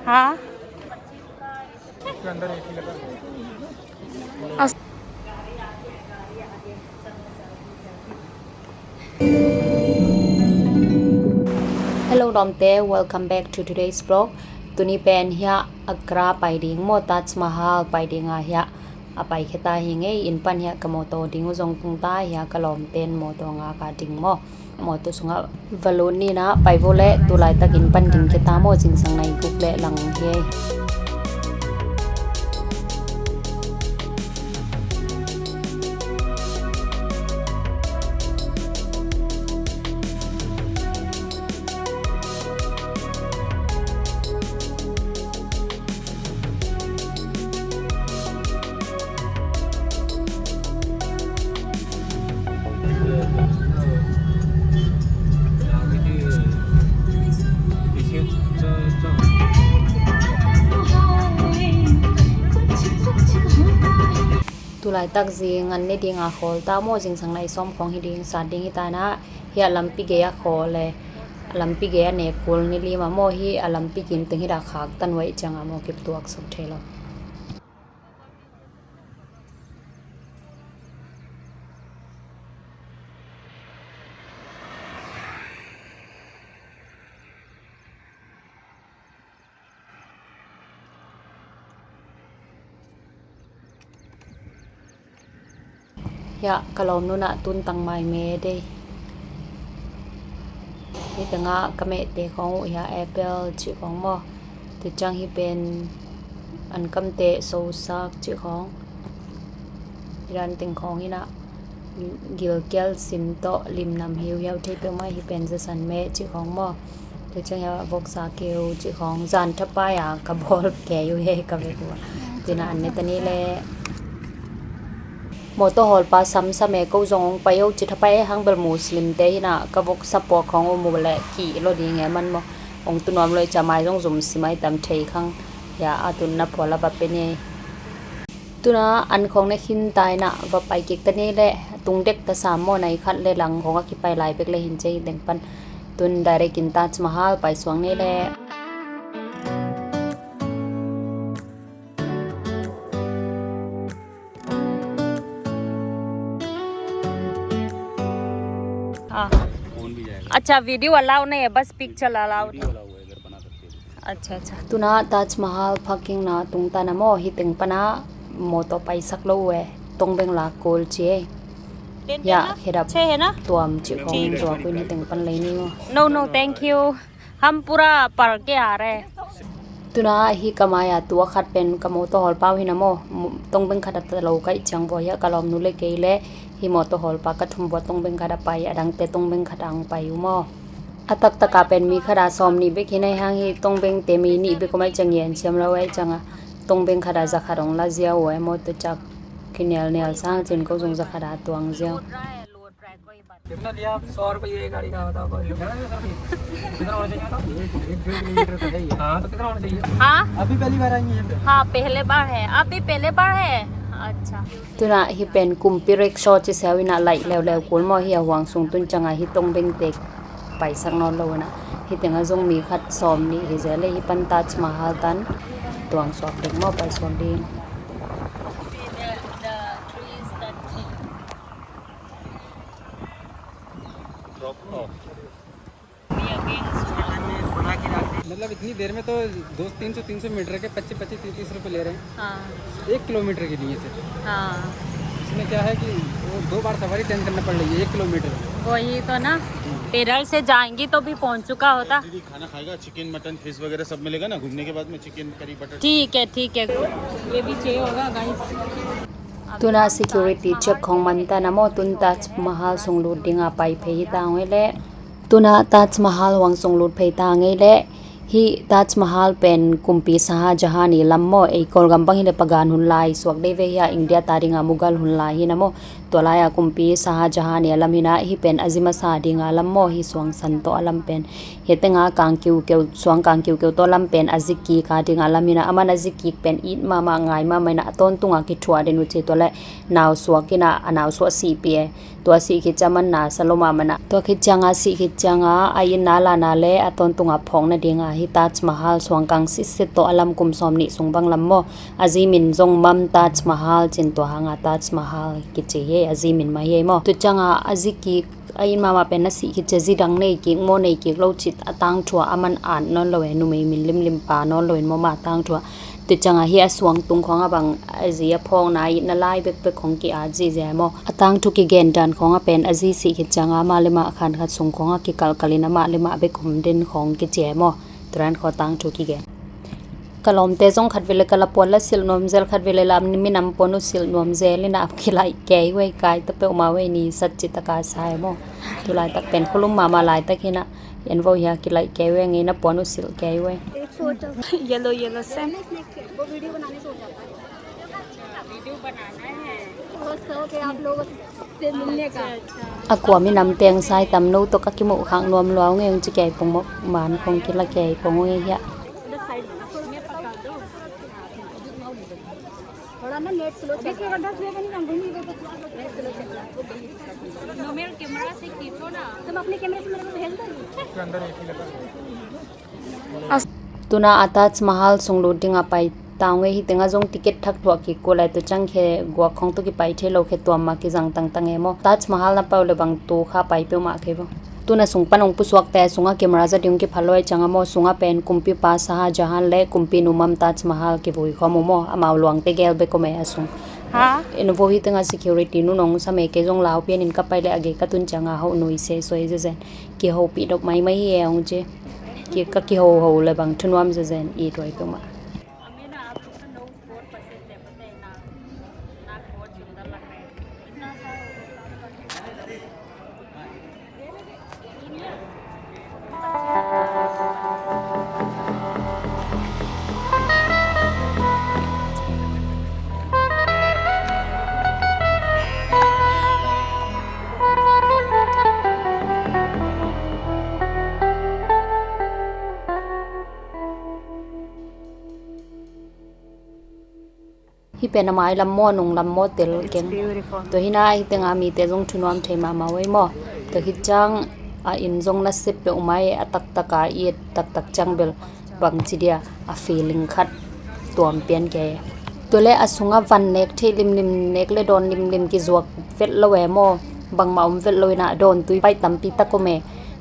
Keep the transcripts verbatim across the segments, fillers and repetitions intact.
हाँ। Hello lawmte, welcome back to today's vlog. Tuni pen hiah Agra pai ding maw, Taj Mahal pai ding a hiah a pai khia ta hi ing ei. Inn pan hiah ka mawtaw ding uh zong tung ta hiah, ka lawmten mawtaw ngak a ding maw. Mawtaw sungah va lut ni na, pai vo leh. Tu laitak inn pan ding khia ta maw, zingsang nai guk leh lang hi ei. Tu laitak zing an ne ding a khawl ta maw, zingsang nai sawm khawng hi ding, sat ding hi ta na. Hiah lampi gei a khawl e, lampi gei a nek kul ni lima maw, hi a lampi kim teng hi dah khak tan uh ahih ciangah maw kip tuak suk thei lo. Hiah ka lawmnu nah tun tang mai me dei. Hi tengah ka mehte khawng uh hiah apple cih khawng maw. Tua ciang hi pen an kamte sosak cih khawng. Hi dan teng khawng hi nah. Gilkial sim tawh limnam hiuhiau thei peuhmah, hi pen zasan meh cih khawng maw. Tua ciang hiah voksa keu cih khawng, zan thapai a ka bawl kei uh hi ka vek uh a. Tua in ah an ne ta ni leh. Mawtaw hawlpa samsam e, ko zong hong pai o ci thapai e, hang bel Muslimte hi nah, ka voksa puak khawng uh mu leh kih lo ding e, man maw. Hong tu nuam lo i ca mai zong zum sim ai tam thei khang. Hiah a tun na phual a va pe ni. Tuna an khawng ne khin ta in ah va pai kik ta ni leh, tung dek ta sam maw, nai khat le lang khawng a kipai lai bek le hin ci hi teng pan. Tun direct in Taj Mahal pai suak ni leh. हाँ। अच्छा, video allow नहीं है, बस picture allow है। अच्छा, अच्छा। Tuna Taj Mahal parking na tung ta na maw, hi teng pana mawtaw paisak lo uh e, tongbeng lak kul ci e. Hiah khedap tuam cih khawng zuak uh in hi teng pan lei ni maw. No, no, thank you. हम पूरा पढ़ के आ रहे हैं। Tuna hi ka mai a tua khat pen ka mawtaw hawlpa uh hi na maw, tongbeng khat a ta lo ka hih ciang vua hiah ka lawmnu le kei le hi mawtaw hawlpa ka thum vua tongbeng khat a pai, a dangte tongbeng khat a hong pai uh maw. A taktak a pen mi khat a sawm nih bek hi na, hang hi tongbengte mi nih bek om ahih ciang ngen siam lo ahih ciang a, tongbeng khat a za khat hong la ziau uh e maw, tua ciang kinialnial sang cin ko zong za khat a tuang ziau. कितना लिया आप? सौ रुपये ये गाड़ी का बताओ, बस। कितना होना चाहिए था? एक डेढ़ किलोमीटर का है ये। हाँ, तो कितना होना चाहिए? हाँ? अभी पहली बार आई हैं यहाँ पे? हाँ, पहले बार है। अभी पहले बार है। अच्छा। Tuna hi pen kumpi rickshaw ci siau in ah laih leuleu kul maw, hi a huang sung tun ciang a hi tongbengte paisak nawn lo in ah, hi teng a zong mi khat sawm nih hi zel e, hi pan Taj Mahal tan tuang suak ding maw, pai suak ding. मतलब इतनी देर में तो दो तीन सौ, तीन सौ मीटर के पच्चीस पच्चीस, तीस तीस रुपये ले रहे हैं। हाँ। एक किलोमीटर के लिए सिर्फ। हाँ। इसमें क्या है कि वो दो बार सवारी चेंज करना पड़ रही है एक किलोमीटर में। वही तो ना। हम्म। पैदल से जाएंगी तो भी पहुंच चुका होता। दीदी, खाना खाएगा, चिकन, मटन, फिश वगैरह सब मिलेगा ना घूमने के बाद में, चिकन करी, बटर। ठीक है, ठीक है। ये भी चाहिए होगा, guys. Tuna security check khawng man ta na maw, tun Taj Mahal sung lut ding a pai phei hi ta ngei leh. Tuna Taj Mahal huang sung lut phei ta ngei leh. Hi Taj Mahal pen kumpi Shah Jahan i lam maw, ei Kawlgam bang hi leh pagan hun lai suak dei ve hi a, India ta ding a Mughal hun lai hi na maw. Tua lai a kumpi Shah Jahan i a lam hi na, hi pen a zi masa ding a lam maw, hi suang san tawh a lam pen. Hi teng a kang kiukeu, suang kang kiukeu tawh lam pen a zi kik a ding a lam hi na, aman a zi kik pen it mahmah, ngai mahmah hi na, a tawntung a kithuah den uh ci, tua leh nau suak in ah, a nau suak sihpih e. Tua sih khit ciang aman na sa lo mahmah na. Tua khit ciang a sih khit ciang a, a itna lana le a tawntung a phawk nading a Hi Taj Mahal suangkang sitset tawh a lam kum sawm nih sung bang lam maw. A zi min zong Mam Taj Mahal cin, tua hanga Taj Mahal kici hi, a zi min mah hi ei maw. Tu cianga a zi kik a inn mahmah pen a sih khit ciang zi dang nei kik maw, nei kik lo cih a tangthu ah a man at nawn lo e, numei min limlim pha nawn lo in maw, ma tangthu ah. Tu cianga hi a suang tung khawng a bang a zi a phawkna itna lai bekbek khawng ki-at zihziah e maw. A tangthu kigen dan khawng a pen a zi sih khit cianga amah le mah khan khat sung khawng a kikalkal in amah le mah bek om den khawng kici e maw. Turan khaw tangthu kigen. Ka lawmte zong khat vele ka la puan la silh nuam zel, khat vele la minam puan uh silh nuam zel in a kilaih kei uh ei, kai ta peuhmah uh ei, ni sat cih taka sa e maw. Tu laitak pen khualum mahmah laitak hi na, en vo hi a kilaih kei uh ei, ngei na puan uh silh kei uh ei. Yellow, yellow, same. A kua minam teng sai tam no tawh ka kimuh khak nuam lua uh ngei ung ci kei pong maw, man khong kila kei pong uh ngei hiah. थोड़ा ना net slow चल रहा है। Net slow चल रहा है। नोमेल कैमरा से खींचो ना। तुम अपने कैमरे से मेरे को भेज दो। Tuna a Taj Mahal sung lut ding a pai ta ung ei, hi tengah zong ticket thak thuah kik kul ai, tu ciang khe guak khawng tawh kipai thei lo, khe tuam mah kizang tangtang e maw. Taj Mahal na pai uh le bang tu kha pai peuhmah kei vo. Tuna sung pan ong pusuakte sungah camera za ding kiphal lo ai cianga maw, sungah pen kumpipa Shah Jahan le kumpinu Mam Taj Mahal kivui khawm uh maw, amau luangte gel bek om e a sung. Ha? En vo, hi tengah security nu nong sam e, kei zong lau pianin ka pai le a gei ka tun cianga hauh nui se suai zezen. Kihopih dop maimai hi e ong ci. Ki, ka kihoho le bang thunuam zezen i tuai peuhmah. Hi pen a mai lam maw, nung lam maw tel keng. Tua hi na, hi tenga mite zong thunuam thei mahmah uh ei maw. Tua hi ciang a inn zong na sep peuhmah e, a taktak a i et taktak ciang bel bangci dia a feeling khat tuam pian kei. Tua le a sungah van nek theih limlim, nek le dawn limlim kizuak vet lo e maw. Bangmah om vet lo in a dawn tui paih tampi tak om e.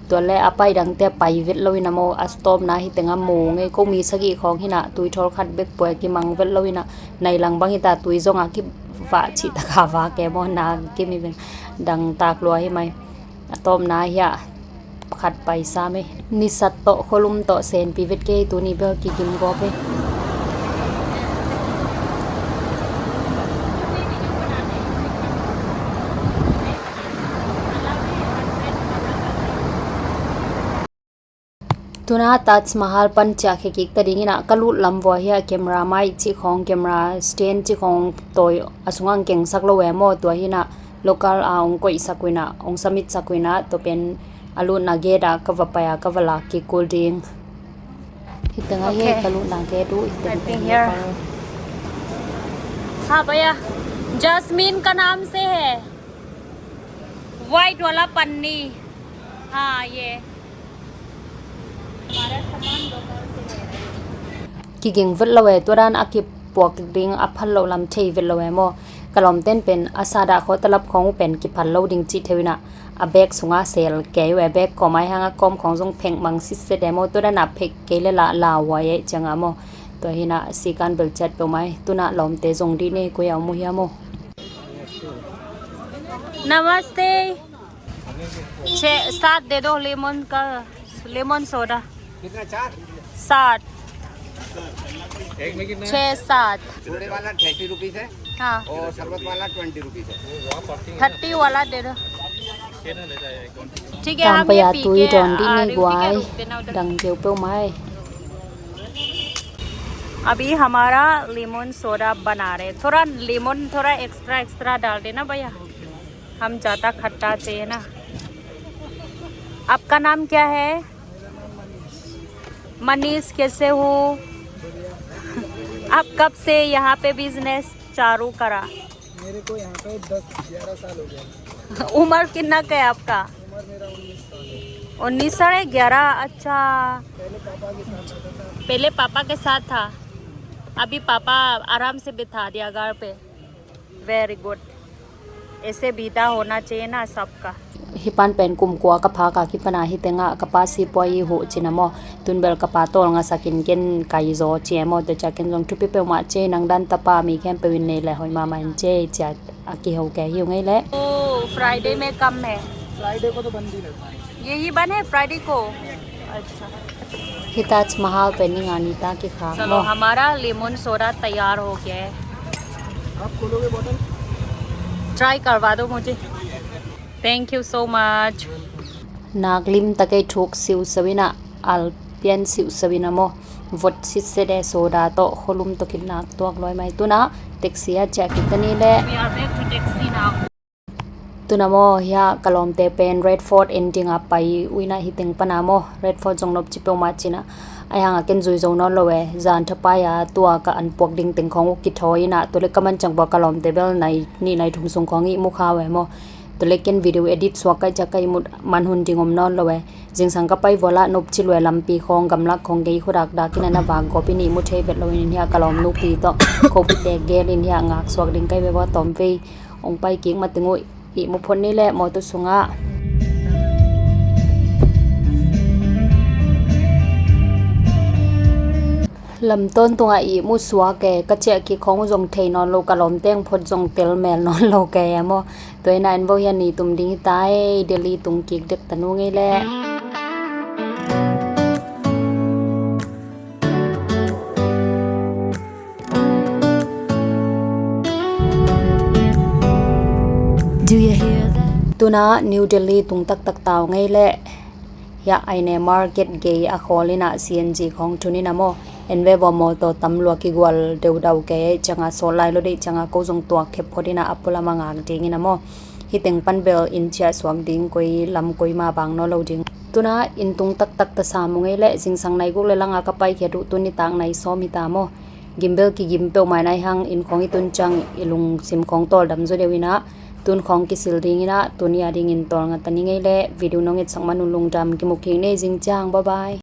Tua le a pai dangte a pai vet lo in a maw, a stopna hi tenga mu ngei ko, mi sagih khawng hi na, tui thawl khat bek puai kimang vet lo in a, nai lang bang hi ta, tui zong a kivah cih taka vak e maw, na kimi beng dang tak lua hi mai. A tawpna hi a khat pai sam e. Nisat tawh khualum tawh senpi vet kei, tuni bel kigim gawp e. Tuna Taj Mahal pan ciah khia kik ta dingin ah ka lut lam vua hi a, camera mic cih khawng, camera stand cih khawng tawi a sungah ang kengsak lo e maw, tua hi na local a hong koihsak uh in ah, hong submit sak uh in ah, tua pen a lutna gate ah ka va pai a, ka va lak kik kul ding. Hi teng ah hi ka lutna gate uh, hi teng ah hi. हाँ भैया, जैस्मीन का नाम से है। White वाला पन्नी। हाँ, ये। Kiging vet lo e, tua dan a kipuak ding a phal lo lam thei vet lo e maw. Ka lawmten pen a sa dah khawng, talap khawng uh pen kiphal lo ding cih thei uh in ah, a bag sungah sel kei uh e, bag kawm ai hang a kawm khawng zong phek mang sitset e maw, tua dan a phek kei le la lauhuai e ciang a maw. Tua hi na sikan bel ciat peuhmah e, tu na lawmte zong dih nei koi a om uh hiam maw. नमस्ते। छः सात दे दो लेमन का, lemon soda. कितना, चार? सात। एक में कितना है? छः सात। बड़े वाला थर्टी रुपीज है। हाँ। और शरबत वाला ट्वेंटी रुपीज है। थर्टी वाला दे दो। ठीक है, हम ये पी के आ रहे हैं, रुक के ना उधर। Tang pai a tui dawn dih nei guai, dang keu peuhmah e. अभी हमारा लेमन सोडा बना रहे, थोड़ा लेमन थोड़ा एक्स्ट्रा एक्स्ट्रा डाल देना भैया, हम ज़्यादा खट्टा चाहिए ना। आपका नाम क्या है? मनीष, कैसे हो? आप कब से यहाँ पे बिजनेस चालू करा? मेरे को यहाँ पे दस ग्यारह साल हो गया। उम्र कितना का है आपका? उम्र मेरा उन्नीस साल है। उन्नीस साढ़े ग्यारह। अच्छा, पहले पापा के साथ था, अभी पापा आराम से बिठा दिया घर पे। Very good. ऐसे बीता होना चाहिए ना सबका. Hi pan pen kum kua ka phak a kipan a hi teng ah ka pa sipuai i huh cin a maw. Tun bel ka pa tawlnga sakin ken kai zaw ci e maw. Tua ciah ken zong thupi peuhmah ci e, nang dan tapa mi khempeuh in nei le hoih mahmah in ci e, ciah a kiho kei hi uh ngei leh. Oh, Friday में कम है. फ्राइडे को तो बंद ही रहता है. यही बंद है फ्राइडे को. अच्छा. Hi Taj Mahal pen ni nga ni ta kikhak maw. चलो, हमारा लेमन सोडा तैयार हो गया है. आप खोलोगे बॉटल? ट्राई करवा दो मुझे. Thank you so much. Nak lim takei thuk siusiu in ah, al pian siusiu in a maw. Vot sitset e, soda tawh kholum tawh khin nak tuak luai mai. Tun ah taxi ah ciah kik ta ni leh. We are back to taxi now. Tun a maw, hiah ka lawmte pen Redford en ding a pai uh in ah hi teng pan a maw. Redford zong nop ci peuhmah cin ah. Ahi hang a ken zui zo nawn lo e, zan thapai a tua ka an puak ding teng khawng uh kithawi in ah, tua leh ka man ciang bua ka lawmte bel nai nih nai thum sung khawng ihmu kha uh e maw. Tua leh ken video edit suak ka hih ciah ka ihmut man hun ding om nawn lo e. Zingsang ka pai vual ah nop ci lua e, lampi khawng gamlak khawng gei khua dakdak in ah na vak gawp in ihmu thei vet lo in, hiah ka lawm nupi tawh khopite gel in hiah ngak suak ding ka hi ve bua. Tawmvei ong pai kik ma teng uh ihmu phot ni leh mawtaw sungah. Lam tawntungah ihmu suak e, ka ciah kik khawng uh zong thei nawn lo, ka lawmte ong phot zong tel mel nawn lo kei a maw. Tua in ah en vo, hiah ni tum ding hi ta e, Delhi tung kik dek ta nu ngei leh. Tun ah New Delhi tung taktak ta uh ngei leh. Hiah Aine Market gei a khawl in ah C N G khawng thun in a maw. En ve bua, mawtaw tam lua, kigual deudau kei ciang a, sawt lai lo deih ciang a ko zong tuak khep phot in ah a pualam a ngak ding in a maw. Hi teng pan bel inn ciah suak ding, koi lam koi mah bang nawn lo ding. Tun ah inn tung taktak ta sam uh ngei leh, zingsang nai guk leh lang a ka paikhiat uh tun nitak nai sawm hi ta maw. Gim bel kigim peuhmah in, ahi hang inn khawng i tun ciang i lungsim khawng tawldam zaw deuh in ah, tun khawng kisil ding in ah, tuni a dingin tawlnga ta ni ngei leh. Video nong etsak man un lungdam, kimu kik ni zing ciang, bye bye.